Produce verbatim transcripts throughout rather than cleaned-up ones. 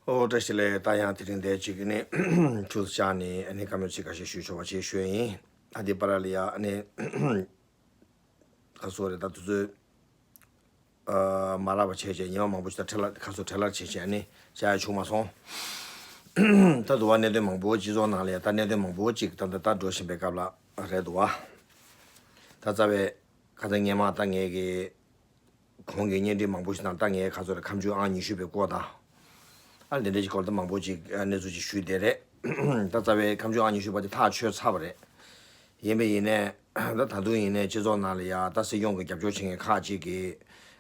ཨོ་བཀྲ་ཤིས་བདེ་ལེགས། ད་ཡང་དེ་རིང་འདིར་ཅིག་ནི་ཆུ་ཚོད་བཅར་ནས་ཨ་ནི་བཀའ་མོལ་ཅིག་ཁ་ཤས་ཞུ་ཆོག་པ་ཅིག་ཞུས་ཡིན། ཨ་འདི་བར་ལ་ཡ་ཨ་ནི་ཁ་སོ་རེད། ད་དུས་ཚོད་ཨ་མ་རག་པ་བྱས་བྱས་ཉི་མ་མང་པོ་ཞིག་ད་ཁྲལ་ལ་ཁ་སོ་ཁྲལ་ལ་བྱས་བྱས་ཨ་ནི་བྱ་ཡ་བྱུང་མ་སོང་། ད་དུ་བ་གནད་དོན་མང་པོ་སྤྱི་ཚོགས་ནང་ལ་ཡ་ད་གནད་དོན་མང་པོ་ཅིག་ད་ད་ད་འགྲོ་བཞིན་པའི་སྐབས་ལ་རེད་འདུག་བ། ད་རྩ་བའི་ཁ་ཚ་སྔས་མ་ད་ངས་ཀྱི་གོང་གི་བརྙན་འཕྲིན་མང་པོ་ཞིག་ནང་ད་ངས་ཁ་ཚོར་ཁ་མཆུ་ཨང་ཉི་ཤུ་པའི་སྐོར་དང་། ཨ་འདི་འདྲ་ཞིག་སྐོར་ད་མང་པོ་ཅིག་གནས་ཚུལ་ཅིག་ཞུས་བསྡད་རེད། ད་རྩ་བའི་ཁ་མཆུ་ཨང་ཉི་ཤུ་པ་དེ་ཐག་ཆོད་ཚར་བ་རེད། ཡིན་པས་ཡིན་ནས་ད་ད་དུང་ཡིན་ནས་སྤྱི་ཚོགས་ནང་ལ་ཡ་ད་སྲིད་སྐྱོང་གི་རྒྱབ་སྐྱོར་བྱེད་མཁན་ཁག་ཅིག་གིས་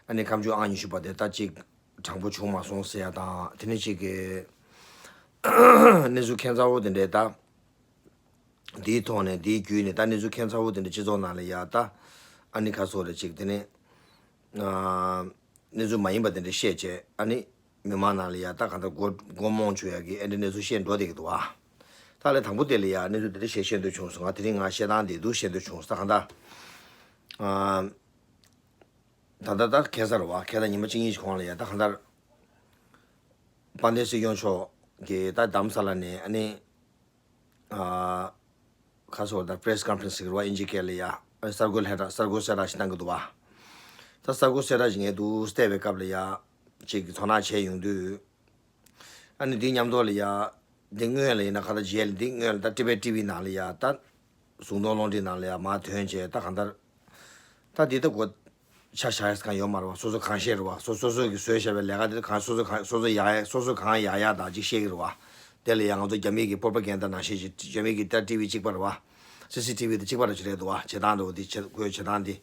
ཨ་ནི་ཁ་མཆུ་ཨང་ཉི་ཤུ་པ་དེ་ད་ཅིག་དྲང་པོ་བྱུང་མ་སོང་ཟེར་ཡ་དང་། དེ་ནས་ཅིག་གི་གནས་ཚུལ་ཁྱད་མཚར་བོ་དེ་འདྲའི་ད། འདིའི་ཐོག་ནས་འདིའི་བརྒྱུད་ནས་ད་གནས་ཚུལ་ཁྱད་མཚར་བོ་དེ་འདྲ་སྤྱི་ཚོགས་ནང་ལ་ཡ་ད་ཨ་ནི་ཁ་སོ་རེ་ཅིག་དེ་ནས་ཨ་གནས་ཚུལ་མ་ཡིན་པ་དེ་འདྲ་བཤད་བྱས་ཨ་ནི་མི་མང་ནང་ལ་ཡ་ད་གང་ལྟར་མགོ་མགོ་རྨོངས་བཅུག་ཡ་གི་ཨེ་འདྲ་གནས་ཚུལ་བཤད་འགྲོ་བསྡད་ཀྱི་འདུག་ཨ། ད་ལས་དང་པོ་དེ་ལ་ཡ་གནས་ཚུལ་དེ་འདྲ་བཤད་བཤད་འདོད་བྱུང་སོང་། ང་དེ་རིང་ང་བཤད་སྟངས་དེ་འདུག་བཤད་འདོད་བྱུང་ས། ད་གང་ལྟར་ཨ་ད་ད་ད་ཁ་སང་རེད་བ། ཁ་སང་ཉི་མ་གཅིག་གཉིས་ཤིག་གོང་ལ་ཡ་ད་གང་ལྟར་དཔལ་ལྡན་སྲིད་སྐྱོང་མཆོག་གིས་ད་རྡ་རམ་ས་ལ་ནས་ཨ་ནི། ཨ་ཁ་སོ་ད་པེ་རེ་སི་ཀོན་ཕ་རེན་སི་ཟེར་གི་རེད་བ། ཨིན་ཇི་སྐད་ལ་ཡ་གསར་འགོད་ལྷན་གསར་འགོད་གསལ་བསྒྲགས་ཤིག་གནང་གི་འདུག་བ། ད་གསར་འགོད་གསལ་བསྒྲགས་ཤིག་ངས་འདུག་བལྟས་པའི་སྐབས་ལ་ཡ་ཅིག་གི་དོ་སྣང་བྱས་ཡོང་དུས། ཨ་ནི་འདི་མཉམ་དུ་ལ་ཡ་འདི་སྔོན་ལ་ཡིན་ན་ག་ད་རྗེས་ལ་འདི་སྔོན་ལ་ད་ཊི་བེ་ཊི་ཝི་ནང་ལ་ཡ་ད་གཟུགས་མཐོང་རླུང་འཕྲིན་ནང་ལ་ཡ་མར་ཐོན་བྱས་ད་གང་ལྟར་ད་འདི་ད་གོ་ཆ་བཞག་ཡས་གང་ཡོད་མ་རེད་བ། སོ་སོ་གང་བཤད་རེད་བ། སོ་སོ་སོ་གིས་བཟོས་བཞག་པའི་ལས་ཀ་དེ་གང་སོ་སོ་གང་སོ་སོ་ཡག་ཡག་སོ་སོ་གང་ཡག་ཡག་དང་ཅིག་བཤད་ཀྱི་རེད་བ། དེ་ལ་ཡང་ང་ཚོ་རྒྱ་མི་གི་པོར་པ་གན་ད་ནང་བཤད་ཅིག་རྒྱ་མི་གི་ད་ཊི་ཝི་གཅིག་པ་རེད་བ། སི་སི་ཊི་ཝི་དེ་གཅིག་པ་རེད་ཅིག་རེད་འདུག་བ། བྱེད་སྟངས་འདྲ་བོ་དེ་བྱེད་དགོས་བྱེད་སྟངས་དེ། དེ་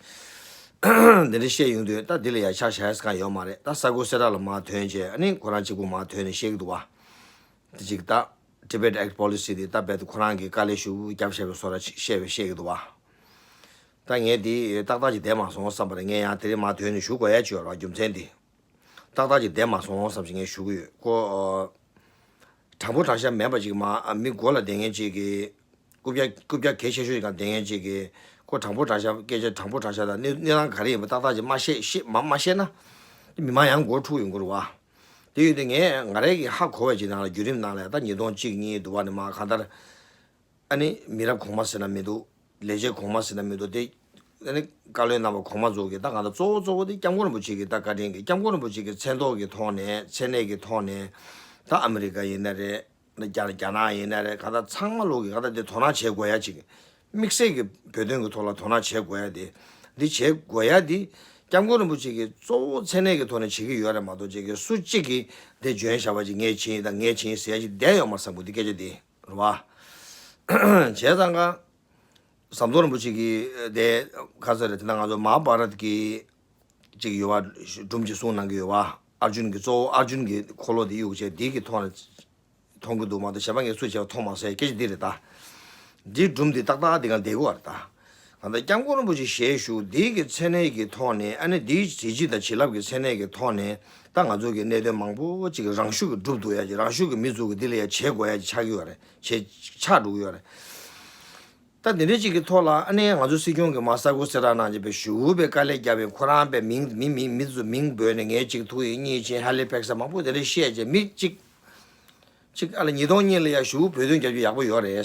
འདྲ་བཤད་ཡོང་དུས་ད་དེ་ལ་ཡང་ཆ་བཞག་ཡས་གང་ཡོད་མ་རེད། ད་གསར་འགོད་གསལ་བསྒྲགས་ལ་མར་ཐོན་བྱས་ཨ་ནི་ཁོ་རང་གཅིག་པུ་མར་ཐོན་ནས་བཤད་ཀྱི་འདུག་བ། དེ་གཅིག་ད་ཊི་བེ་ཊི་ཨེག་ཊི་པོ་ལི་སི་དེ་ད་རྦད་དེ་ཁོ་རང་གིས་དཀའ་ལས་ཞེ་པོ་བརྒྱབ་བཞག་པའི་བཟོ་འདྲ་ཅིག་བཤད་པའི་བཤད་ཀྱི་འདུག་བ། ད་ངས་དེ་ཏག་ཏག་ཅིག་བསྡད་མ་སོང་བསམ་པ་རེད། ངས་ཡང་དེ་རིང་མར་ཐོན་ནས་ཞུ་དགོས་ཡ་ཅིག་ཡོད་རེད་བ། རྒྱུ་མཚན་དེ་ཏག་ཏག་ཅིག་བསྡད་མ་སོང་བསམ་ཞིག་ངས་ཞུ་གི་ཡོད། ཁོ་ཨ་དྲང་པོ་དྲང་བཞག་མེད་པ་ཅིག་མ་ཨ་མི་མགོ་ལ་བསྡད་མཁན་ཅིག་གིས་རྐུབ་བཀྱག་རྐུབ་བཀྱག་གལ་ཆེ་ཤོས་ཅིག་སྒང་བསྡད་མཁན་ཅིག་གིས་ཁོ་དྲང་པོ་དྲང་བཞག་སྐད་ཆ་དྲང་པོ་དྲང་བཞག་དང་གནས་གནས་སྟངས་ག་རེ་ཡིན་པ་ཏག་ཏག་ཅིག་མ་བཤད་བཤད་མ་མ་བཤད་ན་མི་མང་ཡང་མགོ་འཁྲུག་ཡོང་གི་རེད་བ། དེ་ཡོད་དུས་ངས་ང་རང་གིས་ཧ་གོ་བའི་ཅིག་ནང་ལ་བརྒྱུད་རིམ་ནང་ལ་ད་ཉིས་སྟོང་གཅིག་གཉིས་དུ་བ་ནས་མར་གང་ལྟར། ཨ་ནི་མི་རབས་གོང་མ་ཟེར་ན་མི་འདུག་ལས་བྱེད་གོང་མ་ཟེར་ན་མི་འདུག་དེ་ཨ་ནི་བཀའ་བློན་རྣམ་པ་གོང་མ་ཚོ་གིས་ད་གང་ལྟར་གཙོ་བོ་གཙོ་བོ་དེ་སྐྱབས་མགོན་རིན་པོ་ཆེ་གི་ད་བཀའ་དྲིན་གྱིས་སྐྱབས་མགོན་རིན་པོ་ཆེ་གི་མཚན་ཐོག་གི་ཐོག་ནས་མཚན་གནས་ཀྱི་ཐོག་ནས་ད་ཨ་མི་རི་ཀ་ཡིན་ན་རེད། རྒྱ་རྒྱ་ནག་ཡིན་ན་རེད། གང་ལྟར་ཚང་མ་ལོག་གིས་གང་ལྟར་དེ་དོ་སྣང་བྱེད་དགོས་ཡ་ཅིག་དམིགས་བསལ་གྱི་བོད་དོན་གྱི་ཐོག་ལ་དོ་སྣང་བྱེད་དགོས་ཡ་དེ་འདི་བྱེད་དགོས་ཡ་དེ་སྐྱབས་མགོན་རིན་པོ་ཆེ་གིས་གཙོ་བོ་མཚན་གནས་ཀྱི་ཐོག་ནས་བྱེད་ཀྱི་ཡོད་རེད་མ་གཏོགས་ཅིག་གིས་སུ་གཅིག་གིས་དེ་འཇོན་བྱ་བ་ཅིག་ངས་བྱས་ཡིན་དང་ངས་བྱས་ཡིན་ཟེར་ཡ་ཅིག་བསྡད་ཡོད་མ་རེད་བསམ་གི་འདུག་སྐད་ཆ་དེ། རེད་བ། བྱས་ཙང་ཀ་ཟམ་གདོང་རིན་པོ་ཆེ་གིས་དེ་ག་ཚོད་རེད། དེ་ན་ང་ཚོ་མ་ཧཱ་བྷ་རཏ་གི་ཅིག་ཡོད་བ། སྒྲུང་ཅིག་གསུངས་གནང་གི་ཡོད་བ། ཨར་ཇུན་གྱི་གཙོ་བོ་ཨར་ཇུན་གྱི་འཁོར་ལོ་དེ་གཡུག་བྱས་དེ་གི་ཐོག་ནས་མཐོང་གི་འདུག་མ་གཏོགས་གཞན་པ་ངས་སུ་བྱས་པ་མཐོང་མ་སོང་། སྐད་ཆ་འདི་རེད་ད། འདི་སྒྲུང་འདི་ཏག་ཏག་འདི་ག་བསྡད་ཀྱི་ཡོད་རེད་ད། གང་ལྟར་སྐྱབས་མགོན་རིན་པོ་ཆེ་ཞལ་བཞུགས་འདི་གི་མཚན་གནས་ཀྱི་ཐོག་ནས་ཨ་ནི་འདིའི་གཟི་བརྗིད་དང་བྱིན་རླབས་ཀྱི་མཚན་གནས་ཀྱི་ཐོག་ནས་ད་ང་ཚོ་གི་གནད་དོན་མང་པོ་ཅིག་རང་ཤུགས་ཀྱིས་འགྲུབ་འདུག་ཡ་ཅིག་རང་ཤུགས་ཀྱིས་མི་ཚོ་གི་འདི་ལ་ཡ་བྱེད་དགོས་ཡ་ཅིག་ཆགས་ཀྱི་ཡོད་རེད། བྱེད་ཆགས་འགྲོ་གི་ཡོད་རེད། ད་འདི་འདྲ་ཅིག་གི་ཐོག་ལ་ཨ་ནི་ང་ཚོ་སྲིད་སྐྱོང་གིས་མར་གསར་འགོད་གསལ་བསྒྲགས་གནང་བྱས་པའི་ཞེ་པོ་དཀའ་ལས་བརྒྱབ་པའི་ཁོ་རང་པའི་མིང་མི་མི་མི་ཚོ་མིང་འབོད་ནས་ངས་གཅིག་ཐུག་ཡིན་གཉིས་ཕྱིན་ཧ་ལི་ཕེག་ས་མང་པོ་དེ་འདྲ་བཤད་བྱས་མི་གཅིག་གཅིག་ཨ་ལ་ཉིས་སྟོང་གཉིས་ལ་ཡ་ཞེ་པོ་བོད་དོན་རྒྱབ་རྒྱུ་ཡག་པོ་ཡོད་རེད།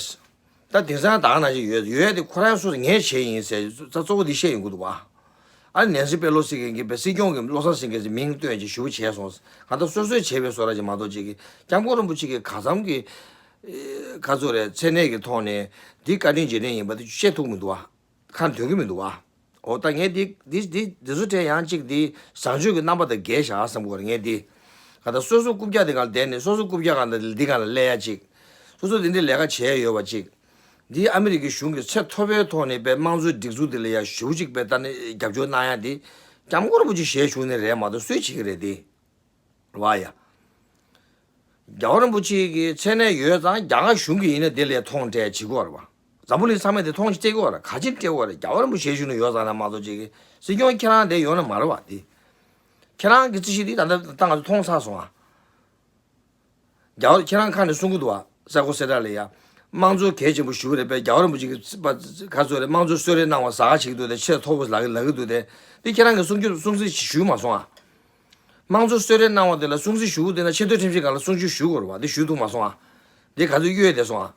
ད་དེང་སང་ད་ག་ནང་བཞིན་ཡོད་ཡོད་དེ་ཁོ་རང་སོ་སོ་ངས་བྱས་ཡིན་ཟེར་ད་གཙོ་བོ་འདི་བཤད་ཡོང་གི་འདུག་བ། ཨ་ནེན་སི་པེ་ལོ་སི་གིས་པའི་སྲིད་སྐྱོང་གིས་བློ་བཟང་སེང་གེ་ཟེར་མིང་བཏོན་ཅིག་ཞུ་བྱས་སོང་། གང་ལྟར་སོ་སོས་བྱས་པའི་བཟོ་འདྲ་ཅིག་མ་གཏོགས་ཅིག་གི་སྐྱབས་མགོན་རིན་པོ་ཆེ་གིས་ག་ཙམ་གྱི་ག་ཚོད་རེད་མཚན་གནས་ཀྱི་ཐོག་ནས་འདི་བཀའ་དྲིན་རྗེས་དྲན་ཡིན་པ་དེ་བཤད་ཐུབ་མི་འདུག་བ། ཁ་འདོན་གྱི་མི་འདུག་བ། འོ་ད་ངས་འདི་འདི་འདི་འདི་ཚོ་དྲན་ཡང་གཅིག་འདི་བཟང་སྤྱོད་ཀྱི་རྣམ་པ་དང་འགལ་བཞག་བསམ་གྱི་ཡོད་རེད་ངས་འདི། གང་ལྟར་སོ་སོ་རྐུབ་བཀྱག་འདི་གང་ལ་བསྡད་ནས་སོ་སོ་རྐུབ་བཀྱག་གང་ལ་འདི་གང་ལ་སླེབས་ཡ་གཅིག་སོ་སོ་འདི་འདྲའི་ལས་ཀ་བྱས་ཡོད་པ་གཅིག་འདི་ཨ་མི་རི་ཀའི་གཞུང་གི་ཚད་མཐོ་པོའི་ཐོག་ནས་པའི་དམངས་གཙོའི་སྒྲིག་འཛུགས་འདི་ལ་ཡ་ཞེ་པོ་ཅིག་པའི་ལྟ་ནས་རྒྱབ་སྐྱོར་གནང་ཡ་འདི་སྐྱབས་མགོན་རིན་པོ་ཆེ་ཞལ་བཞུགས་ནས་རེད་མ་གཏོགས་སུས་བྱེད་ཀྱི་རེད་འདི། རེད་བ་ཡ། རྒྱལ་བ་རིན་པོ་ཆེ་གི་མཚན་གནས་ཡོད་ཙང་རྒྱ་གར་གཞུང་གིས་ཡིན་ན་འདི་ལ་ཡ་མཐོང་སྤྲད་བྱེད་ཀྱི་ཡོད་རེད་བ། འཛམ་བུ་གླིང་ཚང་མས་འདི་མཐོང་ཅིག་སྤྲད་ཀྱི་ཡོད་རེད། ག་ཅིག་སྤྲད་ཀྱི་ཡོད་རེད། རྒྱལ་བ་རིན་པོ་ཆེ་ཞལ་བཞུགས་ནས་ཡོད་ཙང་ན་མ་གཏོགས་ཅིག་གི་སྲིད་སྐྱོང་ཁྱེད་རང་འདི་ཡོད་ན་མ་རེད་བ་འདི། ཁྱེད་རང་གི་རྩིས་གཞི་འདི་ད་ལྟ་ད་ང་ཚོ་མཐོང་ཚར་སོང་ཨ། རྒྱ་བོད་ཁྱེད་རང་ཁ་ནས་གསུང་གི་འདུག་བ། གསར་འགོད་གསལ་བསྒྲགས་ལ་ཡ། དམངས་གཙོ་གལ་ཆེན་པོ་ཞུ་གི་རེད་པས། རྒྱལ་བ་རིན་པོ་ཆེ་གི་ཚིག་པ་ག་ཚོད་རེད། དམངས་གཙོ་གསོལ་རས་གནང་བ་ཟ་ཁ་བྱེད་ཀྱི་འདུག་དེ་ཆེས་མཐོ་པོ་ལག་ལག་གི་འདུག་དེ། འདི་ཁྱེད་རང་གི་གསུང་རྒྱུ་གསུང་ཚིག་ཞུས་མ་སོང་ཨ། དམངས་གཙོ་གསོལ་རས་གནང་བ་དེ་ལ་སྲུང་བརྩི་ཞུ་དགོས་དེ་ན་ཆེས་མཐོའི་ཁྲིམས་ཞིབ་ཁང་ལ་གསུང་ཆོས་ཞུ་དགོས་རེད་བ། དེ་ཞུ་ཐུབ་མ་སོང་ཨ། དེ་ག་ཚོད་གཡོལ་བསྡད་སོང་ཨ།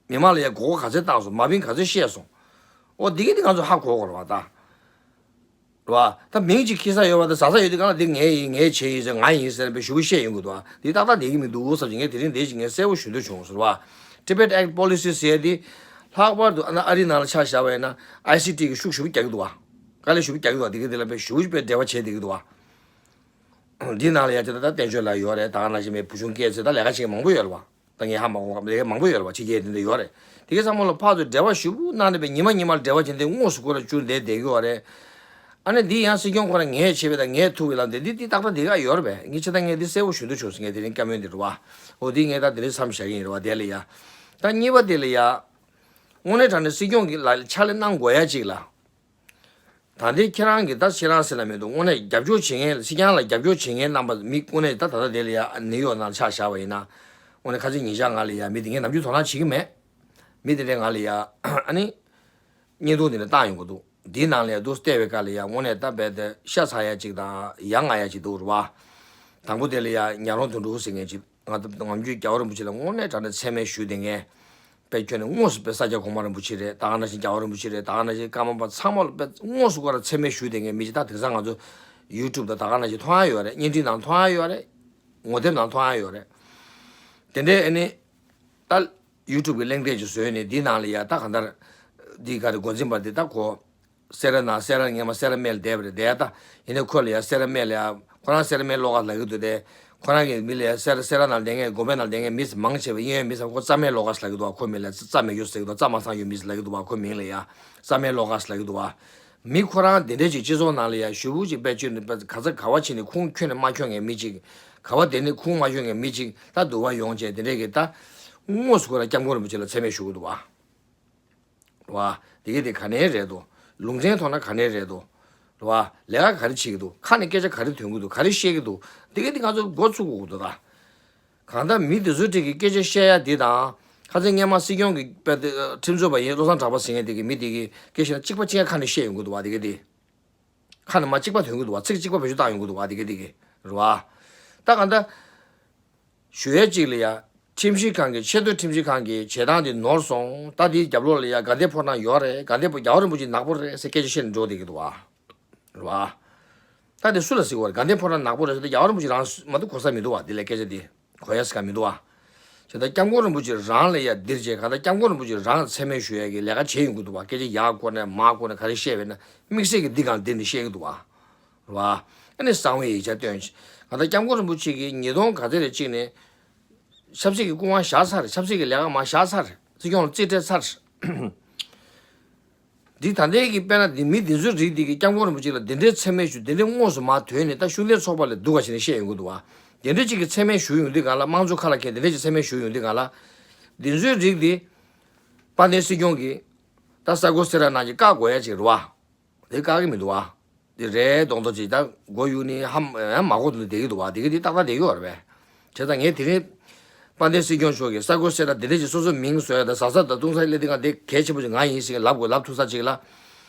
མི་མང་ལ་ཡ་མགོ་སྐོར་ག་ཚོད་བཏང་སོང་། མ་བིན་ག་ཚོད་བཤད་སོང་། ཨོ་དེ་གི་དེ་ང་ཚོ་ཧ་གོ་དགོས་རེད་བ་ད། རེད་བ། ད་མིང་གཅིག་འཁྱེར་ས་ཡོད་པ་དང་ཟ་ས་ཡོད་དུས་གང་ལ་དེ་ངའི་ཡིན་ངའི་བྱས་ཡིན་ཟེར་ང་ཡིན་ཟེར་པའི་ཞུ་གི་བཤད་ཡོང་གི་འདུག་བ། དེ་ཏག་ཏག་བསྡད་ཀྱི་མི་འདུག་བསམ་གྱི་ངས་དེ་རིང་དེ་ཅིག་ངས་གསལ་པོ་ཞུ་འདོད་བྱུང་ཟེར་བ། Tibet Act Policy ཟེར་ཡ་དེ་ལྷག་པར་དུ་ཨ་ན་ཨ་རི་ནང་ལ་ཆ་བཞག་པ་ཡིན་ན་ཨའི་སི་ཊི་གི་ཤུགས་ཞུ་གི་རྒྱག་གི་འདུག་བ། དཀའ་ལས་ཞུ་གི་རྒྱག་གི་འདུག་བ། དེ་གི་དེ་ལ་པའི་ཞུ་གི་པའི་འབྲེལ་བ་བྱས་བསྡད་ཀྱི་འདུག་བ། འདི་ནང་ལ་ཡ་དེ་ད་ལྟ་བསྟན་ཆོས་ལགས་ཡོད་རེད། ད་ག་ནང་བཞིན་པའི་བུ་ཆུང་སྐྱེས་ཚེ་ད་ལས་ཀ་བྱེད་མཁན་མང་པོ་ཡོད་རེད་བ། ད་ངས་ཧ་མ་གོ་ལས་ཀ་མང་པོ་ཡོད་རེད་བ། ཕྱི་རྒྱལ་དེ་འདྲ་ཡོད་རེད། དེ་གའི་ཚང་མ་ལ་ཕར་ཚུར་འབྲེལ་བ་ཞུ་གནང་ནས་པའི་ཉི་མ་ཉི་མར་འབྲེལ་བ་བྱེད་འདི་དངོས་སུ་ཁོ་ར་བཅུག་བསྡད་བསྡད་ཀྱི་ཡོད་རེད། ཨ་ནི་འདི་ཡང་སྲིད་སྐྱོང་ཁོ་ར་ངས་བྱས་པའི་ད་ངས་ཐུག་པའི་ལམ་དེ་འདི་འདི་ཏག་ཏག་འདི་ག་ཡོད་རེད་པས། ངས་ཆེ་ད་ངས་འདི་གསལ་པོ་ཞུ་འདོད་བྱུང་ཟེར། ངས་དེ་རིང་བཀའ་མོལ་འདི་རེད་བ། འོ་འདི་ངས་ད་དེ་རིང་མཚམས་བཞག་གི་ཡིན་རེད་བ། དེ་ལ་ཡ། ད་གཉིས་པ་དེ་ལ་ཡ། དངོས་གནས་དྲང་གནས་སྲིད་སྐྱོང་གི་ལ་ཕྱག་ལས་གནང་དགོས་ཡ་ཅིག་ལ། ད་ལྟའི་ཁྱེད་རང་གིས་ད་ཁྱེད་རང་ཟེར་ལ་མི་འདུག་དངོས་གནས་རྒྱབ་སྐྱོར་བྱེད་མཁན་སྲིད་སྐྱོང་ལ་རྒྱབ་སྐྱོར་བྱེད་མཁན་རྣམ་པ་མི་དངོས་གནས་ད་ད་ལྟ་དེ་ལ་ཡ་ནིའུ་ཡོག་ནང་ལ་ཆ་བཞག་པ་ཡིན་ན། དངོས་གནས་ཁ་སང་ཉིན་ཞག་ང་ལ་ཡ་མི་དེ་ངས་ནམ་རྒྱུན་དོ་སྣང་བྱེད་ཀྱི་མེད། མི་དེ་འདྲས་ང་ལ་ཡ་ཨ་ནི། བརྙན་ཐུང་དེ་འདྲ་བཏང་ཡོང་གི་འདུག་འདིའི་ནང་ལ་ཡ་འདུག་བལྟས་པའི་སྐབས་ལ་ཡ་དངོས་གནས་ད་རྦད་དེ་ཤ་ཚ་ཡ་ཅིག་དང་ཡ་ང་ཡ་ཅིག་འདུག་རེད་བ། དང་པོ་དེ་ལ་ཡ་ཉག་རོང་དོན་གྲུབ་ཟེར་མཁན་ཅིག་ང་ད་ནམ་རྒྱུན་རྒྱལ་བ་རིན་པོ་ཆེ་ལ་དངོས་གནས་དྲང་གནས་མཚན་སྨད་ཞུས་བསྡད་མཁན། དཔེ་ཁྱོན་ནས་དངོས་སུ་དཔེ་ས་སྐྱ་གོང་མ་རིན་པོ་ཆེ་རེད། ད་ག་ནང་བཞིན་རྒྱལ་བ་རིན་པོ་ཆེ་རེད། ད་ག་ནང་བཞིན་ཀརྨ་པ་ཚང་མ་ལ་དཔེ་དངོས་སུ་ཁོ་ར་མཚན་སྨད་ཞུས་བསྡད་མཁན་མི་ཅིག་ད་དེང་སང་ང་ཚོ་ཡུ་ཊུབ་དང་ད་ག་ནང་བཞིན་མཐོང་ཡ་ཡོད་རེད། བརྙན་འཕྲིན་ནང་མཐོང་ཡ་ཡོད་རེད། ངོ་དེབ་ནང་མཐོང་ཡ་ཡོད་རེད། དེ་འདྲའི་ཨ་ནི། ད་ཡུ་ཊུབ་གི་གླེང་སྟེགས་ཅིག་བཟོས་ནས་འདིའི་ནང་ལ་ཡ་ད་གང་ལྟར། འདི་ག་རེ་འགོ་འཛིན་པ་འདི་ད་ཁོ། སེ་ར་ནང་སེ་ར་སྔས་མ་སེ་ར་སྨད་ལ་བསྡད་པ་རེད་དེ་ད། ཡིན་ནའི་ཁོ་ལ་ཡ་སེ་ར་སྨད་ལ་ཡ་ཁོ་རང་སེ་ར་སྨད་བློ་དགའ་ལབ་ཀྱི་འདུག་དེ། ཁོ་རང་གི་མི་ལ་ཡ་སེ་ར་སེ་ར་ནང་བསྡད་མཁན་དགོན་པའི་ནང་བསྡད་མཁན་མི་ཚོ་མང་ཆེ་བ་གཡས་གཡོན་མི་ཚོ་ཁོ་རྩ་སྨད་བློ་དགའ་ལབ་ཀྱི་འདུག་བ། ཁོ་མི་ལ་རྩ་མེད་རྒྱུ་ཟེར་གྱི་འདུག་རྩ་མ་ཚང་ཡོད་མི་ལབ་ཀྱི་འདུག་བ། ཁོ་མིང་ལ་ཡ་རྩ་སྨད་བློ་དགའ་ལབ་ཀྱི་འདུག་བ། མི་ཁོ་རང་དེ་འདྲས་ཅིག་སྤྱི་ཚོགས་ནང་ལ་ཡ་ཞེ་པོ་ཅིག་དཔེ་བྱས་ནས་དཔེ་ག་ཚ་ག་བ་བྱས་ནས་ཁོང་ཁྱོན་ནས་མ་ཁྱོན་མཁན་མི་ཅིག་ག་བ་དེ་ནས་ཁོང་མ་ཁྱོན་མཁན་མི་ཅིག་ད་འདུལ་བ་ཡོང་བྱས་དེ་འདྲས་ཀྱི་ད། དངོས་སུ་ཁོ་ར་སྐྱབས་མགོན་རིན་པོ་ཆེ་ལ་མཚན་སྨད་ཞུ་གི་འདུག་བ། བ། དེ་གས་དེ་ག་ནས་རེད་དོ། ལུང་ཚན་ཐོག་ན་ག་ནས་རེད་དོ། བ། ལས་ཀ་ག་རེ་བྱེད་ཀྱི་འདུག་ཁ་ནས་སྐད་ཆ་ག་རེ་ཐོན་གྱི་འདུག་ག་རེ་བཤད་ཀྱི་འདུག་དེ་གས་དེ་ང་ཚོ་མགོ་ཚུགས་དགོས་ཀྱི་འདུག་ད། གང་ལྟར་མི་དེ་ཚོའི་གྲས་ཀྱི་སྐད་ཆ་བཤད་ཡ་དེ་དང་། ཁ་སང་སྔས་མ་སྲིད་སྐྱོང་གི་དཔེ་དེ་ཁྲིམས་རྩོད་པ་ཡིན་བློ་བཟང་གྲགས་པ་ཟེར་མཁན་དེ་གི་མི་དེ་གི་སྐད་ཆ་གཅིག་པ་གཅིག་རྐྱང་ཁ་ནས་བཤད་ཡོང་གི་འདུག་བ་དེ་གས་དེ། ཁ་ནས་མ་གཅིག་པ་ཐོན་གྱི་འདུག་བ། ཚིག་གཅིག་པ་བེད་སྤྱོད་བཏང་ཡོང་གི་འདུག་བ་དེ་གས་དེ་གས། རེད་བ། ད་གང་ལྟར། ཞུ་ཡས་གཅིག་ལ་ཡ། ཁྲིམས་ཞིབ་ཁང་གི་ཆེས་མཐོའི་ཁྲིམས་ཞིབ་ཁང་གི་བྱེད་སྟངས་དེ་ནོར་སོང་། ད་དེའི་རྒྱབ་ལོགས་ལ་ཡ་དགའ་ལྡན་ཕོ་བྲང་ཡོད་རེད། དགའ་ལྡན་ཕོ་རྒྱལ་བ་རིན་པོ་ཆེ་ནག་པོ་རེད་ཟེར་སྐད་ཆ་བཤད་ནས་འགྲོ་བསྡད་ཀྱི་འདུག་བ། རེད་བ། ད་དེ་སུ་ལ་ཟེར་དགོས་རེད། དགའ་ལྡན་ཕོ་བྲང་ནག་པོ་རེད་ཟེར་ཏེ་རྒྱལ་བ་རིན་པོ་ཆེ་རང་མ་གཏོགས་གོ་ས་མི་འདུག་བ། དེ་ལ་སྐད་ཆ་དེ་གོ་ཡ་ཟེར་ག་མི་འདུག་བ། བྱས་ཙང་སྐྱབས་མགོན་རིན་པོ་ཆེ་རང་ལ་ཡ་འདིར་བྱས་གང་ལྟར་སྐྱབས་མགོན་རིན་པོ་ཆེ་རང་མཚན་སྨད་ཞུ་ཡ་གི་ལས་ཀ་བྱས་ཡོང་གི་འདུག་བ། སྐད་ཆ་ཡག་སྐོར་ནས་མ་སྐོར་ནས་ག་རེ་བཤད་པས་ན་དམིགས་བསལ་གྱི་འདི་གང་འདིར་ནས་བཤད་ཀྱི་འདུག་བ། རེད་བ། ཨ་ནི་གསང་བའི་ཡིག་ཆ་སྟོན། ང་ད་སྐྱབས་མགོན་རིན་པོ་ཆེ་གིས་ཉིས་སྟོང་ག་ཚོད་རེ་གཅིག་ནས་ཆབ་སྲིད་ཀྱི་སྐུ་དབང་བཞག་ཚར། ཆབ་སྲིད་ཀྱི་ལས་ཀ་མར་བཞག་ཚར། སྲིད་སྐྱོང་ལ་རྩིས་སྤྲད་ཚར། འདི་ད་ལྟའི་གི་དཔེར་ན་འདི་མི་འདི་ཚོའི་རིགས་འདི་གིས་སྐྱབས་མགོན་རིན་པོ་ཆེ་ལ་འདི་འདྲའི་མཚན་སྨད་ཞུ་འདི་འདྲའི་དངོས་སུ་མར་ཐོན་ནས་ད་ཤུགས་ལྡན་ཚོགས་པ་ལ་སྡུག་ག་བྱས་ནས་བཤད་ཡོང་གི་འདུག་བ། འདི་འདྲའི་གཅིག་གིས་མཚན་སྨད་ཞུ་ཡོང་དུས་གང་ལ་དམངས་གཙོ་ཁ་ལ་འཁྱེར་འདི་འདྲའི་གཅིག་མཚན་སྨད་ཞུ་ཡོང་དུས་གང་ལ། འདི་ཚོའི་རིགས་འདི་དཔལ་ལྡན་སྲིད་སྐྱོང་གིས་ད་ས་གོ་སེ་ར་ནང་གི་བཀག་དགོས་ཡ་ཅིག་རེད་བ། དེ་བཀག་གི་མི་འདུག་བ། དེ་རེད་མདོག་མདོག་ཅིག་ད་མགོ་གཡུག་ནི་ཧ་ཡང་མ་གོ་འདུག་བསྡད་ཀྱི་འདུག་བ། དེ་གི་དེ་ཏག་ཏག་བསྡད་ཀྱི་ཡོད་རེད་པས། བྱས་ཙང་ངས་དེ་རིང་དཔལ་ལྡན་སྲིད་སྐྱོང་མཆོག་གིས་ས་གོ་སེ་ར་དེ་འདྲ་ཅིག་སོ་སོ་མིང་བཟོ་ཡ་དང་ཟ་ས་དང་བཏུང་ས་སླེབས་དུས་ང་དེ་གལ་ཆེན་པོ་ཅིག་ང་ཡིན་ཟེར་ལབ་དགོས་ལབ་ཐུབ་ས་ཅིག་ལ།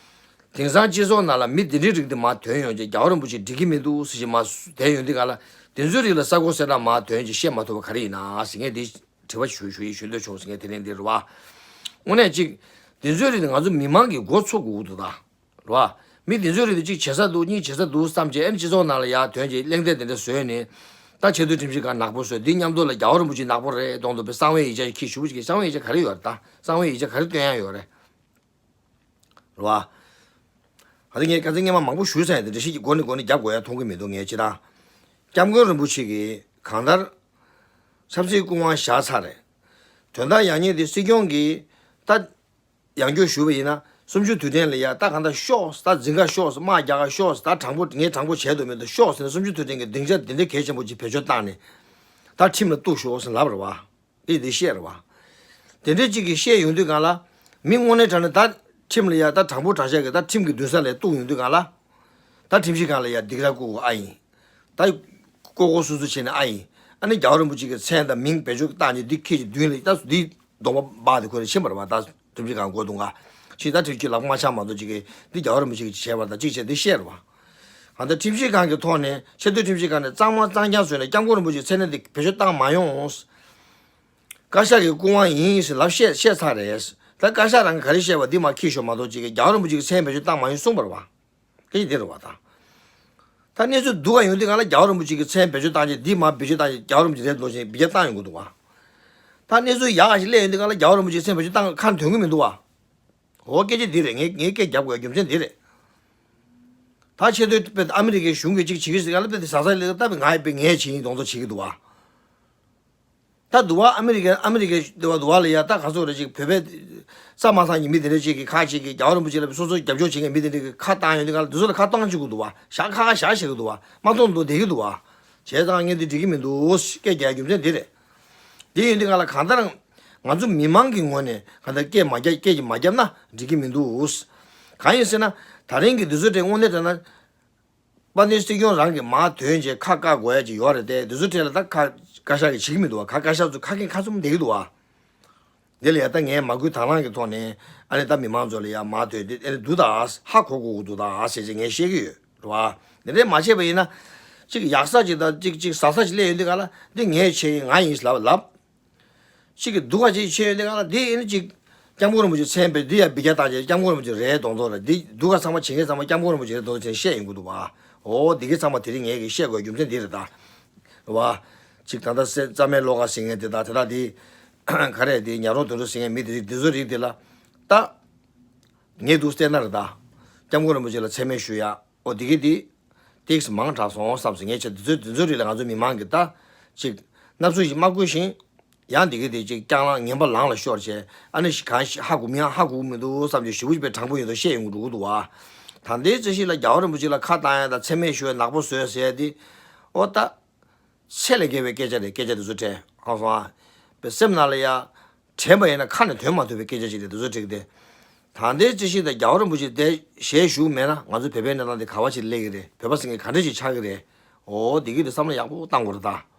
དེང་སང་སྤྱི་ཚོགས་ནང་ལ་མི་དེ་འདྲའི་རིགས་དེ་མར་ཐོན་ཡོང་རྗེས་རྒྱལ་བ་རིན་པོ་ཆེ་འགྲིག་གི་མི་འདུག་ཟེར་ཞིག་མར་བསྡད་ཡོང་དུས་ག་ལ་དེ་ཚོའི་རིགས་ལ་ས་གོ་སེ་ར་མར་ཐོན་རྗེས་བཤད་མ་ཐུབ་པ་ག་རེ་ཡིན་ན་ཟེར་ངས་དེ་དྲི་བ་ཞུ་ཞུ་ཡིན་ཞུ་འདོད་བྱུང་ཟེར་ངས་དེ་རིང་འདིར་བ། དངོས་གནས་ཅིག་དེ་ཚོའི་རིགས་དེ་ང་ཚོ་མི་མང་གི་མགོ་ཚོས་དགོས་ཀྱི་འདུག་ད། རེད་བ། མི་དེ་ཚོའི་རིགས་དེ་གཅིག་བྱེད་ས་འདུག་གཉིས་བྱེད་ས་འདུག་བསམ་བྱས་ཨ་ནི་སྤྱི་ཚོགས་ནང་ལ་ཡར་ཐོན་བྱས་གླེང་སྟེགས་དེ་འདྲ་བཟོས་ནས། ད་ཆེས་མཐོའི་ཁྲིམས་ཞིབ་ཁང་ནག་པོ་བཟོས་འདི་མཉམ་དུ་ལ་རྒྱལ་བ་རིན་པོ་ཆེ་ནག་པོ་རེད་གཏོང་འདུག་པའི་གསང་བའི་ཡིག་ཆ་ཁྱི་ཞུ་བ་ཞིག་གི་གསང་བའི་ཡིག་ཆ་ག་རེ་ཡོད་རེད་ད། གསང་བའི་ཡིག་ཆ་ག་རེ་སྟོན་ཡ་ཡོད་རེད། རེད་བ། ཨ་ནི་ངས་ཁ་སང་སྔས་མ་མང་པོ་ཞུས་ཚར་ཡ་དེ་འདྲ་ཞིག་གི་སྒོ་ནས་སྒོ་ནས་རྒྱབ་དགོས་ཡ་མཐོང་གི་མི་འདུག་ངས་ཅི་ད། སྐྱབས་མགོན་རིན་པོ་ཆེ་གིས་གང་ལྟར། ཆབ་སྲིད་སྐུ་དབང་བཞག་ཚར་རེད། དོན་དག་ཡག་ཉེས་དེ་སྲིད་སྐྱོང་གིས་ད། ཡང་བསྐྱར་ཞུས་པ་ཡིན་ན་གསུམ་བཅུའི་དུས་དྲན་ལ་ཡ་ད་གང་ལྟར་ཤོག་ད་འཛིང་ག་ཤོག་དམག་རྒྱག་ག་ཤོག་ད་དྲང་པོ་ངས་དྲང་པོ་བྱས་འདུག་མི་འདུག་ཤོག་ཟེར་ན་གསུམ་བཅུའི་དུས་དྲན་གྱི་སྡིངས་ཆ་འདི་འདྲའི་གལ་ཆེན་པོ་ཅིག་བེད་སྤྱོད་བཏང་ནས་ད་ཁྲིམས་ལ་གཏུག་ཤོག་ཟེར་ལབ་རེད་བ། འདི་འདི་བཤད་རེད་བ། དེ་འདྲའི་ཅིག་གིས་བཤད་ཡོང་དུས་གང་ལ་མི་དངོས་གནས་དྲང་གནས་ད་ཁྲིམས་ལ་ཡ་ད་དྲང་པོ་དྲང་བཞག་གི་ད་ཁྲིམས་ཀྱི་མདུན་ས་ལ་གཏུག་ཡོང་དུས་གང་ལ་ད་ཁྲིམས་ཞིབ་ཁང་ལ་ཡ་སྡིགས་ར་བསྐུལ་དགོས་ཨ་ཡིན། ད་ལྐོག་ལྐོག་སུད་སུད་བྱས་ནས་ཨ་ཡིན། ཨ་ནི་རྒྱལ་བ་རིན་པོ་ཆེ་གི་མཚན་དང་མིང་བེད་སྤྱོད་བཏང་ནས་འདི་ཁྱེད་ཀྱི་མདུན་ལ་ད་འདི་གདོང་པ་སྦག་དེ་ཁོ་རེ་ཕྱིན་པ་རེད་བ། ད་ཁྲིམས་ཞིབ་ཁང་སྒོ་རྡུང་ག་ཕྱིན་ད་ཁྲིམས་ཀྱི་ལག་པ་མ་འཆང་མ་གཏོགས་ཅིག་གིས་འདི་རྒྱལ་བ་རིན་པོ་ཆེ་གིས་བྱས་པ་ད་ཅིག་བྱས་འདི་བཤད་རེད་བ། ཨ་ད་ཁྲིམས་ཞིབ་ཁང་གི་ཐོག་ནས་ཆེས་མཐོའི་ཁྲིམས་ཞིབ་ཁང་ནས་གཙང་མ་གཙང་རྐྱང་བཟོས་ནས་སྐྱབས་མགོན་རིན་པོ་ཆེའི་མཚན་གནས་དེ་བེད་སྤྱོད་བཏང་མ་ཡོང་། བཀའ་ཤག་གི་སྐུ་དབང་ཡིན་ཟེར་ལབ་བཤད་བཤད་ཚར་རེད། ད་བཀའ་ཤག་རང་གིས་ག་རེ་བཤད་པ་འདི་མར་འཁྱེར་ཤོག་མ་གཏོགས་ཅིག་གིས་རྒྱལ་བ་རིན་པོ་ཆེ་གི་མཚན་བེད་སྤྱོད་བཏང་མ་ཡོང་གསུངས་པ་རེད་བ། སྐད་ཆ་འདི་རེད་བ་ད། ད་གནས་ཚུལ་སྡུག་ག་ཡོང་དུས་སྒང་ལ་རྒྱལ་བ་རིན་པོ་ཆེ་གི་མཚན་བེད་སྤྱོད་བཏང་རྗེས་འདི་མར་བེད་སྤྱོད་བཏང་རྗེས་རྒྱལ་བ་རིན་པོ་ཆེ་རེད་འདུག་ཟེར་བེད་སྤྱོད་བཏང་ཡོང་གི་འདུག་བ། ད་གནས་ཚུལ་ཡག་ག་ཞིག་སླེབས་ཡོང་དུས་སྒང་ལ་རྒྱལ་བ་རིན་པོ་ཆེ་མཚན་བེད་སྤྱོད་བཏང་ཁ་འདོན་གི་མི་འདུག་བ། འོ་སྐད་ཆ་འདི་རེད། ངས་ངས་སྐད་རྒྱབ་དགོས་རྒྱུ་མཚན་འདི་རེད། ད་ཆེས་མཐོའི་དཔེ་ཨ་མི་རི་ཀའི་གཞུང་གིས་ཅིག་བྱེད་ཀྱི་ཟེར་ག་ལ་དཔེ་དེ་ཟ་ཟ་ལེ་ལེ་ལྟ་བུ་ང་ཡི་དཔེ་ངས་བྱེད་ཡིན་གདོང་ཚོ་བྱེད་ཀྱི་འདུག་བ། ད་འདུག་བ་ཨ་མི་རི་ཀའི་ཨ་མི་རི་ཀའི་འདུག་བ་འདུག་བ་ལ་ཡ་ད་ག་ཚོད་རེ་ཅིག་བོད་པའི་རྩ་མ་ཚང་གི་མི་དེ་འདྲ་ཅིག་གིས་ཁ་ཅིག་གིས་རྒྱལ་བ་རིན་པོ་ཆེ་ལ་སོ་སོ་རྒྱབ་སྐྱོར་བྱེད་མཁན་མི་དེ་འདྲ་གིས་ཁ་བཏང་ཡོང་དུས་ག་ལ་འདི་ཚོ་ལ་ཁ་གཏོང་བཅུག་གི་འདུག་བ། ཞག་ཁ་ཁ་བཞག་བྱེད་ཀྱི་འདུག་བ། མ་གཏོང་འདུག་བསྡད་ཀྱི་འདུག་བ། བྱས་ཙང་ངས་འདི་འགྲིག་གི་མི་འདུག་སྐད་རྒྱག་རྒྱུ་མཚན་འདི་རེད། དེ་ཡིན་དུས་ག་ལ་གང་ལྟར་ང་ཚོ་མི་མང་གི་ངོས་ནས་གང་ལྟར་སྐད་མ་རྒྱབ་སྐད་ཀྱིས་མ་བརྒྱབ་ན་འགྲིག་གི་མི་འདུག་གང་ཡིན་ཟེར་ན་ད་རིང་གི་འདི་ཚོ་དེ་དངོས་གནས་དྲང་ན། དཔལ་ལྡན་སྲིད་སྐྱོང་རང་གིས་མར་ཐོན་རྗེས་ཁ་བཀག་དགོས་ཡ་ཅིག་ཡོད་རེད་དེ་འདི་ཚོ་གྲས་ལ་ད་ཁ་བཀའ་ཤག་གིས་བྱེད་ཀྱི་མི་འདུག་བ། ཁ་བཀའ་ཤག་ཚོ་ཁ་སྐད་ཁ་ཚུམ་བསྡད་ཀྱི་འདུག་བ། འདི་ལ་ཡ་ད་ངས་མ་བསྐུལ་དང་བླངས་ཀྱི་ཐོག་ནས་ཨ་ནི་ད་མི་མང་ཚོ་ལ་ཡ་མར་ཐོན་དེ་ཨ་ནི་འདུག་ད་ཧ་གོ་དགོས་ཀྱི་འདུག་ད་ཟེར་ཅིག་ངས་བཤད་ཀྱི་ཡོད་རེད་བ། འདི་འདྲས་མ་བྱས་པ་ཡིན་ན་ཅིག་ཡག་ས་ཅིག་དང་ཅིག་ཅིག་ཟ་ས་ཅིག་སླེབས་ཡོང་དུས་ག་ལ་འདི་ངས་བྱས་ཡིན་ང་ཡིན་ལབ་ལབ། གཅིག་གིས་སྡུག་ག་ཅིག་བྱས་ཡོད་དེ་ག་ལ་འདི་ཨེ་ནི་གཅིག་སྐྱབས་མགོན་རིན་པོ་ཆེ་མཚན་དཔེ་འདི་ཡང་འབུད་རྒྱག་བཏང་རྗེས་སྐྱབས་མགོན་རིན་པོ་ཆེ་རེད་གདོང་ཚོ་རེད། འདི་སྡུག་ག་ཚང་མ་བྱེད་མཁན་ཚང་མ་སྐྱབས་མགོན་རིན་པོ་ཆེ་རེད་གདོང་ཚོ་བྱས་བཤད་ཡོང་གི་འདུག་བ། འོ་འདི་གི་ཚང་མ་དེ་རིང་ངས་གི་བཤད་དགོས་རྒྱུ་མཚན་འདི་རེད་ད། རེད་བ། གཅིག་ད་ལྟ་སེ་རྩ་མེད་བློ་དགའ་ཟེར་མཁན་དེ་དག་དེ་དག་འདི་ག་རེད་འདི་ཉ་རོང་དོན་གྲུབ་ཟེར་མཁན་མི་དེ་རིགས་འདི་ཚོ་རིགས་དེ་ལ་ད། ངས་འདུག་བལྟས་ན་རེད་ད། སྐྱབས་མགོན་རིན་པོ་ཆེ་ལ་མཚན་སྨད་ཞུ་ཡ། ཨོ་དེ་གི་དེ། ཏིགས་མང་དྲགས་སོང་བསམ་སོང་ངས་བྱས་དེ་ཚོའི་དེ་ཚོའི་རིགས་ལ་ང་ཚོ་མི་མང་གི་ད། ཅིག་སྣབས་ཚུལ་ཞིག་མ་བསྐུལ་ཞིང་། ཡང་དེ་གི་དེ་ཅིག་རྐྱང་ལངས་ངན་པ་ལངས་ལ་ཤོར་བྱས་ཨ་ནི་ཞིག་གང་ཞིག་ཧ་གོ་མི་ཡང་ཧ་གོ་མི་འདུག་བསམ་གྱི་ཞུ་བུ་ཞིག་པའི་དྲང་པོ་ཡོད་དོ་བཤད་ཡོང་གི་འགྲོ་གི་འདུག་བ། ད་ལྟའི་རྩོད་གཞི་ལ་རྒྱལ་བ་རིན་པོ་ཆེ་ལ་ཁ་བཏང་ཡ་དང་མཚན་སྨད་ཞུ་ཡ་ནག་པོ་བཟོས་ཟེར་ཡ་དེ། ཨོ་ད། ཚད་ལས་བརྒལ་བའི་སྐད་ཆ་རེད་སྐད་ཆ་དེ་ཚོ་དྲན་ཧང་སོང་ཨ། པའི་སེམས་ནང་ལ་ཡ། དྲན་པ་ཡིན་ན་ཁ་ནས་ཐོན་མ་ཐུབ་པའི་སྐད་ཆ་ཞིག་རེད་དེ་ཚོ་འགྲིག་སྟེ། ད་ལྟའི་རྩོད་གཞི་དང་རྒྱལ་བ་རིན་པོ་ཆེ་དེ་ཞལ་བཞུགས་མེད་ན་ང་ཚོ་བོད་པའི་གནས་སྟངས་དེ་ག་བ་ཞིག་སླེབས་ཀྱི་རེད་བོད་པ་ཟེར་མཁན་ག་འདྲ་ཞིག་ཆགས་ཀྱི་རེད། འོ་འདི་གི་དེ་བསམ་བློ་ཡག་པོ་བཏང་དགོས་རེད་ད།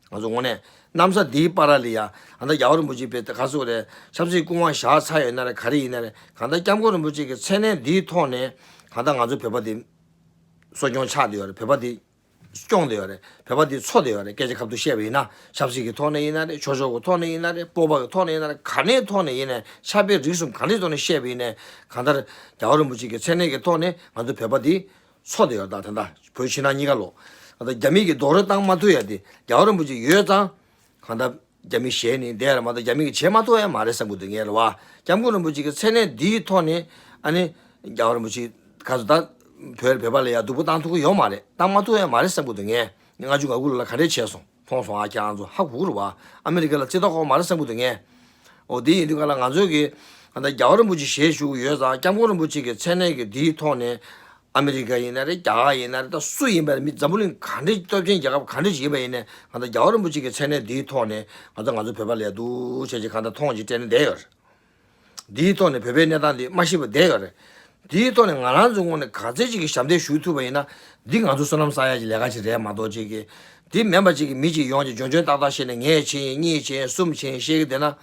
ང་ཚོ་དངོས་གནས་གནམ་ས་འདིའི་བར་ལ་ཡ་ཨ་ད་རྒྱལ་བ་རིན་པོ་ཆེ་པའི་ག་ཚོད་རེད་ཆབ་སྲིད་སྐུ་དབང་བཞག་ཚར་ཡོད་ན་རེད་ག་རེ་ཡིན་ན་རེད་གང་ལྟར་སྐྱབས་མགོན་རིན་པོ་ཆེ་གི་མཚན་གནས་འདིའི་ཐོག་ནས་གང་ལྟར་ང་ཚོ་བོད་པ་དེ། གསོ་སྐྱོང་ཆགས་བསྡད་ཡོད་རེད་བོད་པ་འདི། སྐྱོང་བསྡད་ཡོད་རེད་བོད་པ་འདི་འཚོ་བསྡད་ཡོད་རེད་སྐད་ཆ་ཁ་ཐུག་བཤད་པ་ཡིན་ན་ཆབ་སྲིད་ཀྱི་ཐོག་ནས་ཡིན་ན་རེད་ཆོས་ཕྱོགས་ཀྱི་ཐོག་ནས་ཡིན་ན་རེད་སྤོབས་པ་གི་ཐོག་ནས་ཡིན་ན་རེད་ག་ནས་ཐོག་ནས་ཡིན་ན་ཆབ་དཔལ་རིག་གསུམ་ག་ནས་ཐོག་ནས་བཤད་པ་ཡིན་ན་གང་ལྟར་རྒྱལ་བ་རིན་པོ་ཆེ་གི་མཚན་གནས་ཀྱི་ཐོག་ནས་ང་ཚོ་བོད་པ་འདི་འཚོ་བསྡད་ཡོད་རེད་ད་ད་ལྟ་བོད་ཕྱི་ནང་གཉིས་ཀ་ལོ་ད་ལྟ་རྒྱ་མི་གི་རྡོག་རོལ་བཏང་མ་ཐུབ་ཡ་དེ་རྒྱལ་བ་རིན་པོ་ཆེ་ཡོད་ཙང་གང་ལྟར། རྒྱ་མི་ཞེད་ནས་བསྡད་ར་མ་གཏོགས་རྒྱ་མི་གིས་བྱེད་མ་ཐུབ་ཡ་མ་རེད་བསམ་གི་འདུག་ངས་རེད་བ། སྐྱབས་མགོན་རིན་པོ་ཆེ་གི་མཚན་གནས་འདིའི་ཐོག་ནས་ཨ་ནི་རྒྱལ་བ་རིན་པོ་ཆེ་ག་ཚོད་ད་བོད་བོད་པ་ལ་ཡ་སྡུག་པོ་བཏང་ཐུབ་ཀྱི་ཡོད་མ་རེད་བཏང་མ་ཐུབ་ཡ་མ་རེད་བསམ་གི་འདུག་ངས་ལྔ་བཅུ་ང་དགུ་ལོ་ལ་ག་འདྲས་བྱས་སོང་མཐོང་སོང་ཨ་ཁྱེད་རང་ཚོ་ཧ་གོ་གི་རེད་བ། ཨ་མི་རི་ཀ་ལ་རྩིས་ཐོ་ཁོག་མ་རེད་བསམ་གི་འདུག་ངས། འོ་དེ་ཡིན་དུས་ག་ལ་ང་ཚོས་གི་ཨ་ད་རྒྱལ་བ་རིན་པོ་ཆེ་ཞལ་བཞུགས་ཡོད་ཙང་སྐྱབས་མགོན་རིན་པོ་ཆེ་གི་མཚན་གནས་ཀྱི་འདིའི་ཐོག་ནས། ཨ་མི་རི་ཀ་ཡིན་ན་རེད་རྒྱ་གར་ཡིན་ན་རེད་ད་སུ་ཡིན་པ་རེད་མི་འཛམ་བུ་གླིང་ག་འདྲ་སྟོབས་ཆེན་རྒྱལ་ཁབ་ག་འདྲ་ཞིག་ཡིན་པ་ཡིན་ནའི་གང་ལྟར་རྒྱལ་བ་རིན་པོ་ཆེ་གི་མཚན་གནས་འདིའི་ཐོག་ནས་ང་ཚོ་ང་ཚོ་བོད་པ་ལས་སྡུག་བྱས་ཀྱི་གང་ལྟར་མཐོང་ཅིག་སྤྲད་ནས་བསྡད་ཡོད་རེད། འདིའི་ཐོག་ནས་བོད་པའི་གནས་སྟངས་འདི་མ་ཤེས་པ་བསྡད་ཡོད་རེད། འདིའི་ཐོག་ནས་ང་རང་ཚོའི་ངོས་ནས་ག་ཚད་ཅིག་གི་ཞབས་འདེགས་ཞུ་ཐུབ་པ་ཡིན་ན་འདི་ང་ཚོ་བསོད་ནམས་བསགས་ཡ་གི་ལས་ཀ་ཅིག་རེད་མ་གཏོགས་ཅིག་གི་འདི་མིན་པ་ཅིག་གི་མི་ཅིག་ཡོང་ཅིག་འཇོན་འཇོན་ཏག་ཏག་བཤད་ནས་ངས་བྱས་ཡིན་གཉིས་བྱས་ཡིན་གསུམ་བྱས་ཡིན་བཤད་གི་བསྡད་ན་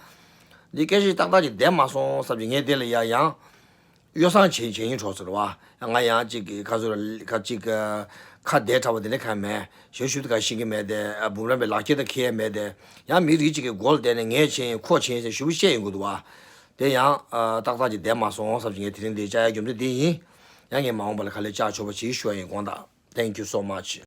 འདི་སྐད་ཆ་ཏག་ཏག་ཅིག་བསྡད་མ་སོང་བསམ་གྱི་ངས་འདི་ལ་ཡ་ཡང་། གཡོ་བསྲང་བྱེད་བྱེད་ཡིན་གྲོགས་ཟེར་བ། ང་ཡང་ཅིག་གི་ཁ་ཟུར་ཁ་ཅིག་ཁ་བདེ་དྲགས་པ་དེ་འདྲ་གང་མེད། ཞེ་ཞུ་དུ་ག་ཤེས་ཀྱི་མེད་དེ་འབུམ་རམས་པའི་ལག་ཁྱེར་དང་ཁེལ་ཡ་མེད་དེ། ཡང་མི་རིགས་ཅིག་གི་མགོ་ལ་བསྡད་ནས་ངས་བྱས་ཡིན་ཁོ་བྱས་ཡིན་ཟེར་ཞུ་བ་བཤད་ཡོང་གི་འདུག་བ། དེ་ཡང་ཏག་ཏག་ཅིག་བསྡད་མ་སོང་བསམ་གྱི་ངས་དེ་རིང་འདི་བཅར་ཡ་རྒྱུ་མཚན་འདི་ཡིན། ཡང་ངས་མ་འོངས་པ་ལ་ག་ལེར་བཅར་ཆོག་པ་ཅིག་ཞུ་ཡ་ཡིན་དགོངས་དག Thank you so much.